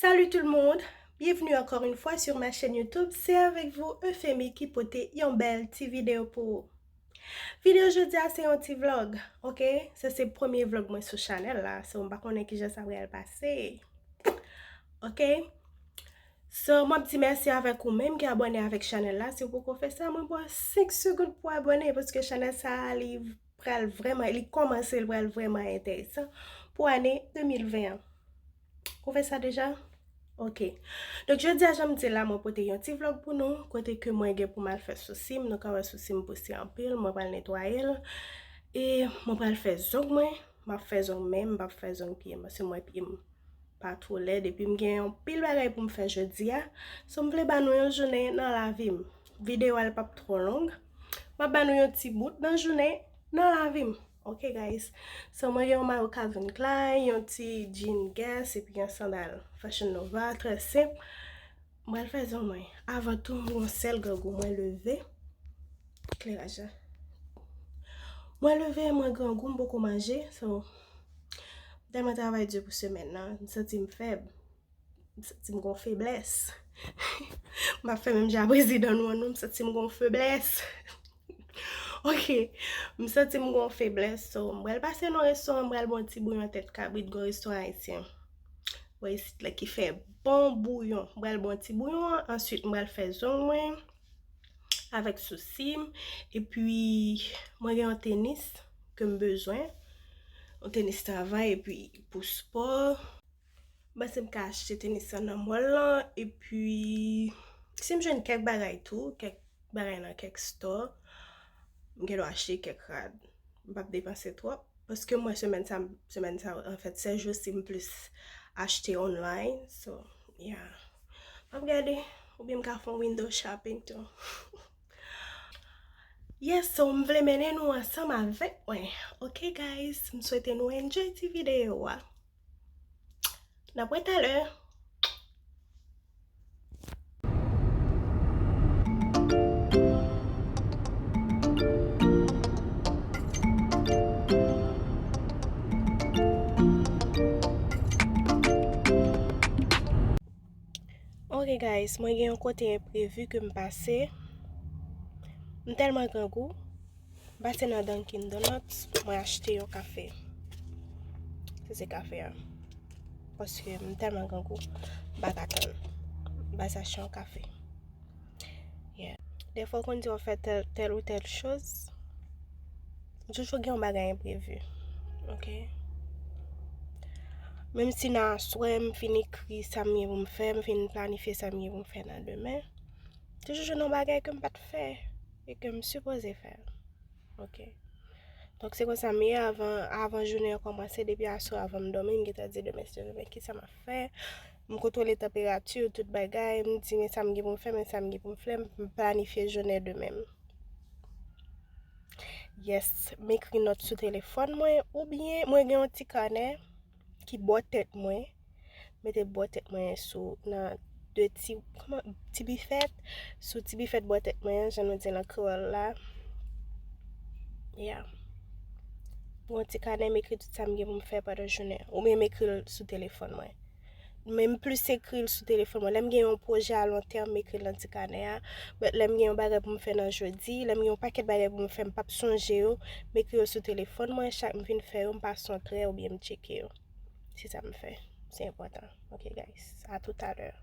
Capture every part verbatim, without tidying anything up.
Salut tout le monde! Bienvenue encore une fois sur ma chaîne YouTube. C'est avec vous Euphémie ki pote yon bèl ti videyo pou ou. Videyo jodi a se yon ti vlog, ok? Sa se premye vlog mwen sou chanèl la, so m pa konnen kijan sa pral pase. Ok? So, m ap di mèsi avèk ou menm ki abòne avèk chanèl la. Si w poko fè sa, mwen ba w senk segonn pou abòne, paske chanèl sa a, li pral vrèman, li kòmanse, li pral vrèman enteresan pou ane de mil ven an. Ou fè sa deja? Ok. Donk, jodi a, jan m di la, mwen pote yon ti vlog pou nou, kote ke mwen gen pou m al fè sousi m. Nou ka wè sousi m pouse anpil, mwen pral netwaye l. E mwen pral fè zong mwen, m ap fè zong men m, m p ap fè zong pye m, paske mwen pye m pa twò lèd, epi m gen yon pil bagay pou m fè jodi a. So, m vle ba nou yon jounen nan lavi m. Videyo a, l p ap twò long. M ap ba nou yon ti bout nan jounen nan lavi m. Ok, guys. So, mwen gen yon mayo Calvin Klein, yon ti jean Guess, epi yon sandal Fashion Nova, trè senp. Mwen al fè zong mwen. Avan tou, m gon sèl grangou. Mwen leve. Ekleraj la. Mwen leve, mwen grangou, m poko manje. So, m tèlman travay di pou semèn nan, m santi m fèb. M santi m gon feblès. M ap fè menm jan a prezidan nou an, non, m santi m gon feblès. Ok, m santi m gon feblès, so m pral pase nan restoran, m pral ba w ti bouyon tèt kabrit, gon restoran ayisyen bò isit la ki fè bon bouyon. M pral ba w ti bouyon an, answit m pral fè zong mwen avèk sousi m, epi mwen gen yon tenis ke m bezwen, yon tenis travay, epi pou spò. M panse m ka achte tenis lan nan mall lan, epi si m jwenn kèk bagay tou, kèk bagay nan kèk store, m gen dwa achte kèk rad. M p ap depanse twòp, paske mwen semèn sa, semèn sa, anfèt, sèjousi m plis achte online, so, yeah. M ap gade, oubyen m ka fè yon window shopping tou. Yes, so m vle mennen nou ansanm avèk mwen. Ok, guys, m swete nou enjoy ti videyo a. N ap wè talè. Ok, guys, mwen gen yon kote enprevi ke m pase. M tèlman grangou. M pase nan Dunkin Donuts, mwen achte yon kafe. Se se kafe a. Paske m tèlman grangou, m pa ka tann. M pase achte yon kafe. Yeah. Dèfwa w konn di w ap fè tèl, tèl ou tèl choz, toujou gen yon bagay enprevi. Ok? Menm si nan aswè m fin ekri sa m gen pou m fè, m fin planifye sa m gen pou m fè nan demen, toujou jwenn yon bagay ke m pa t fè e ke m sipoze fè. Ok. Donk, se konsa m ye avan, avan jounen an kòmanse, depi aswè avan m dòmi, m gentan di demen se demen, kisa m ap fè? M kontwole tanperati, tout bagay, m di men sa m gen pou m fè, men sa m gen pou m fè, m planifye jounen demen m. Yes, m ekri nòt sou telefòn mwen, oubyen mwen gen yon ti kanè ki bò tèt mwen. Mete bò tèt mwen sou, nan de ti, kòman, ti bifèt, sou ti bifèt bò tèt mwen an, jan nou di l an kreyòl la. Yeah. Yon ti kanè, m ekri tout sa m gen pou m fè pandan jounen an. Oubyen m ekri l sou telefòn mwen. Men m plis ekri l sou telefòn mwen. Lè m gen yon pwojè a lon tèm, m ekri l nan ti kanè a. But lè m gen yon bagay pou m fè nan jodi, lè m gen yon pakèt bagay pou m fè, m p ap sonje yo, m ekri yo sou telefòn mwen. Chak m fin fè yo, m pase yon trè oubyen m tcheke yo. Se sa m fè. Se enpòtan. Ok, guys. À tout à l'heure.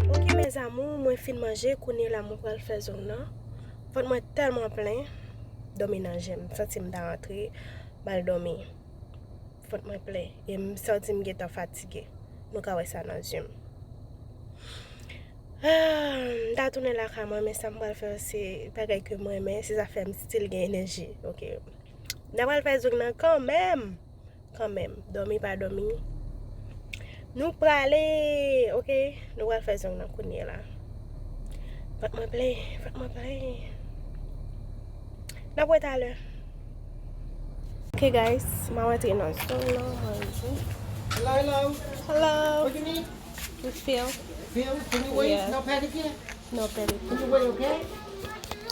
Ok, mes amours, mwen fin manje, kounye la mwen pral fè zong nan. Vant mwen tèlman plen, dòmi nan je m. M santi m ta rantre, m al dòmi. Vant mwen plen e m santi m gentan fatige. Nou ka wè sa nan zye m. Ah, m ta tounen lakay mwen, men sa m pral fè se bagay ke m renmen, se sa fè m still gen enèji, ok. M ta pral fè zong nan kanmenm, kanmenm. Dòmi pa dòmi. Nou prale, ok. Nou pral fè zong nan kounye la. Vant mwen plen, vant mwen plen. N ap wè talè. Ok, guys, m ap antre nan zòn nan, manje. Hello, hello. Hello. What you need? Feel? Feel it? Can you wait? Yeah. No pedicure? No pedicure. Can you wait, okay?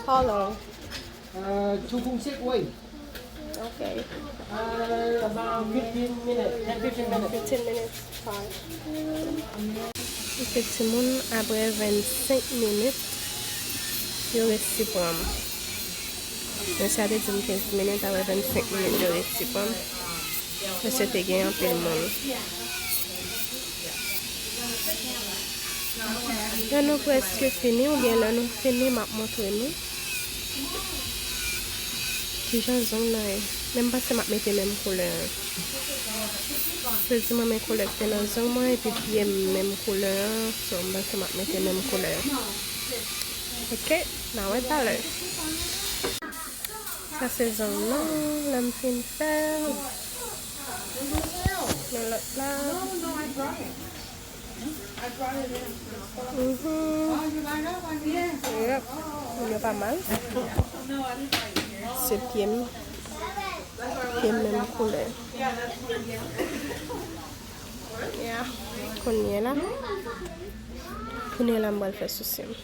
How long? Uh, two point six, wait. Okay. Uh, about fifteen minutes, ten, fifteen minutes. Fifteen minutes, fine. Ok, timoun, apre vennsenk minit, yo resi pran m. Mesye a te di m kenz minit, apre vennsenk minit, yo resi pran m. Mesye te gen anpil moun. Lè nou prèske fini, oubyen lè nou fini, m ap montre nou kijan zong nan ye. Men m panse m ap mete menm koulè an. Se di mwen men koulè ki te nan zong mwen, epi pye m menm koulè an, so m panse m ap mete menm koulè an. Ok, n a wè talè. Sa se zong nan, lè m fin fè l. Men lòt la. Mhm. Yep. Moun yo pa mal. Se pye m. Pye m menm koulè. Yeah. Kounye la. Kounye la, m pral fè sousi m.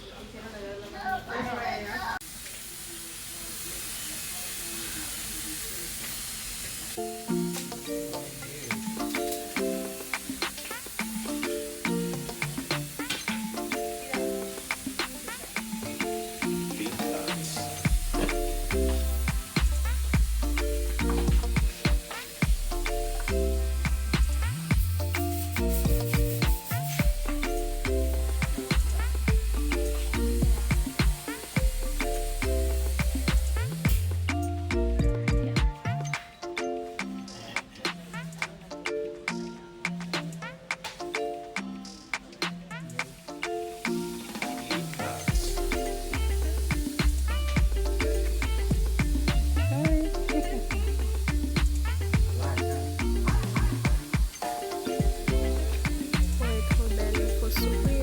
Woy, twò bèl, fò soufri.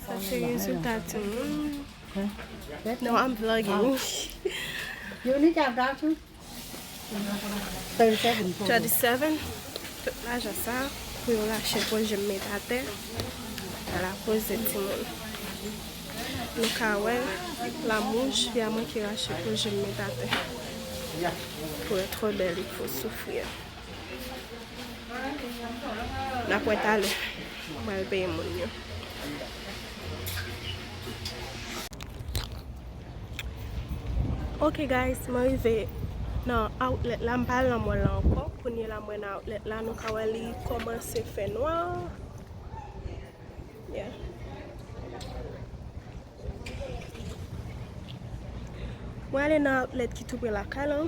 Sa se rezilta timoun. No, I'm vlogging. You need a doctor? Thirty-seven. Thirty-seven. Tout lajan sa pou yon rache pwojè m met atè. Ala poze timoun. Nou ka wè lam wouj, fi a manke rache pwojè m met atè. Pour être belle, il faut souffrir. N ap wè talè. Mwen al peye moun yo. Ok guys, mwen rive nan outlet la, m pa al nan mall la ankò. Kounye la mwen nan outlet la, nou ka wè li kòmanse fè nwa. Yeah. Mwen ale nan outlet ki tou pre lakay la,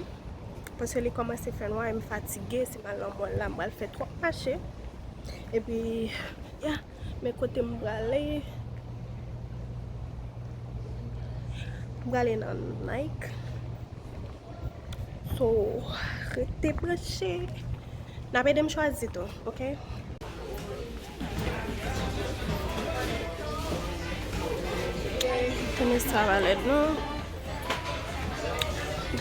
paske li kòmanse fè nwa e m fatige, si m al nan mall la, m pral fè twòp mache. Epi, yeah, men kote m prale, m prale nan Nike. So, rete branche. N ap ede m chwazi tou, ok? Tenis sa pa lèd, non.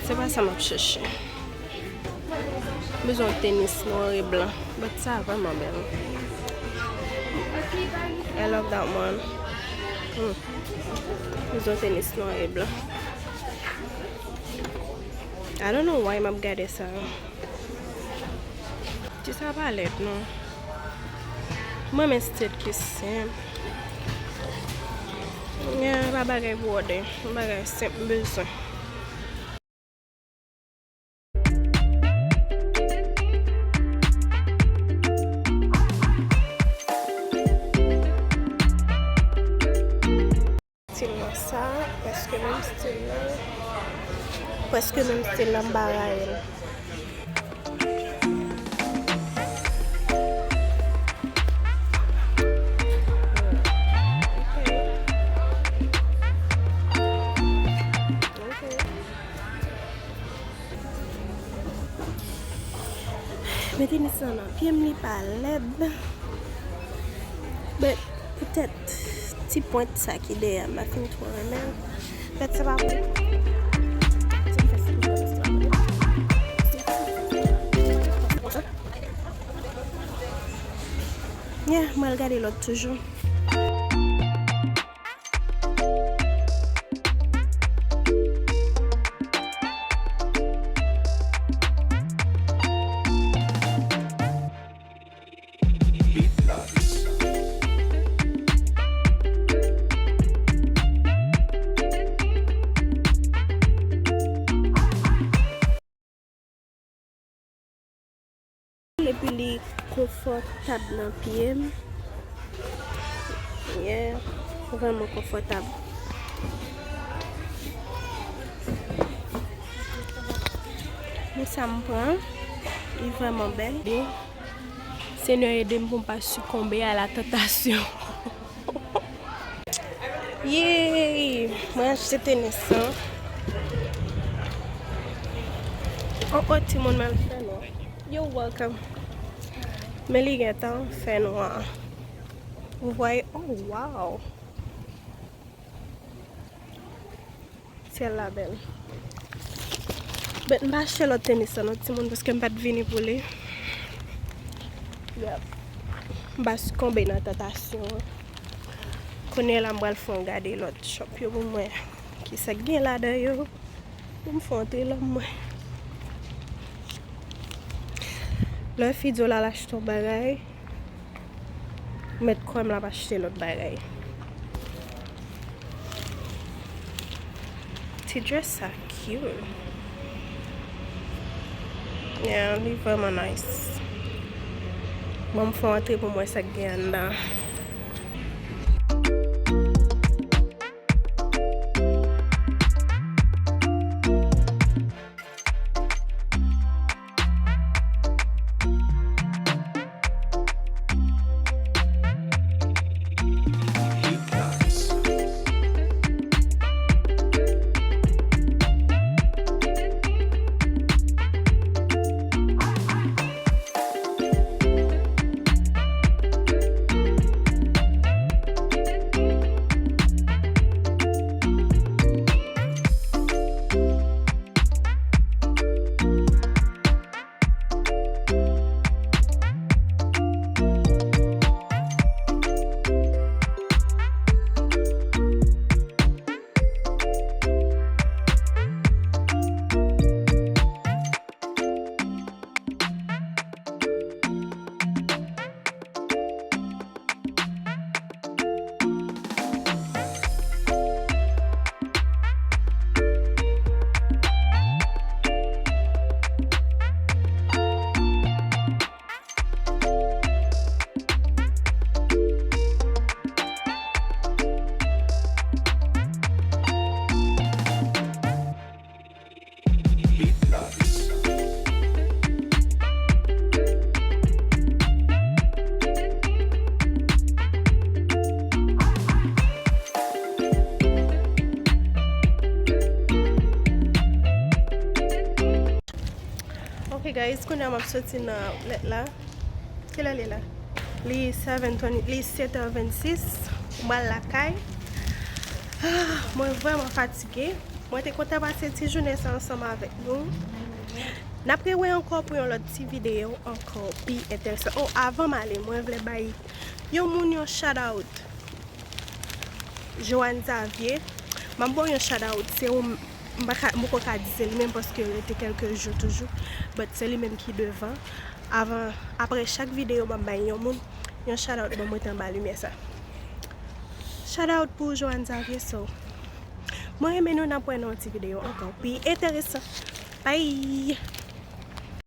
Se pa sa m ap chèche. Bezwen tenis nwa e blan. But sa vrèman bèl. I love that one. Hmm. Bezwen tenis nwa e blan. I don't know why m ap gade sa. Ti sa pa lèd, non. Mwen renmen stil ki senp. Yeah, pa bagay bwòdè. Yon bagay senp m bezwen. Stil nan sa, prèske menm stil nan. Prèske menm stil nan, m pa rayi l. Men tenis lan nan pye m, li pa lèd. But poutèt ti pwent sa ki dèyè a, m pa fin twò renmen l. But se pa pou Yeah, mwen al gade lòt toujou. Epi li konfòtab nan pye m. Yeah, vrèman konfòtab. Men sa m pran, li vrèman bèl. Senyè, ede m pou m pa sikonbe a la tantasyon. Yey! Mwen achte tenis lan. Oh, oh, timoun, men l fè nwa. You're welcome. Men li gentan fè nwa. Ou vwè? Oh, wow! Syèl la bèl. But m pa achte lòt tenis sa non, timoun, paske m pa t vini pou li. Yep. M pa sikonbe nan tantasyon an. Kounye a la, m pral fè yon gade lòt shop yo pou m wè kisa k gen ladan yo. Pou m fè yon ti lòm mwen. Lè fi di w l al achte yon bagay, mèt kwè m l ap achte lòt bagay. Ti dress sa cute. Yeah, li vrèman nice. Bon, m fè yon antre pou m wè sa k gen anndan. Guys, kounye a m ap soti nan lèt la. Kilè li la? Li seven twenty, li sèt è vennsis. M pral lakay. Ah, mwen vrèman fatige. Mwen te kontan pase ti jounen sa ansanm avèk nou. N ap rewè ankò pou yon lòt ti videyo ankò pi enteresan. Oh, avan m ale, mwen vle bay yon moun yon shout out. Joanne Xavier. M ap ba w yon shout out. Se ou m pa ka, m poko ka di se li menm paske rete kèlke jou toujou. But se li menm ki devan. Avan, apre chak videyo, m ap bay yon moun yon shout out. Bon, mwen te anba limyè sa. Shout out pou Joanne Xavier. So, mwen renmen nou, n ap wè nan yon ti videyo ankò pi enteresan. Bye!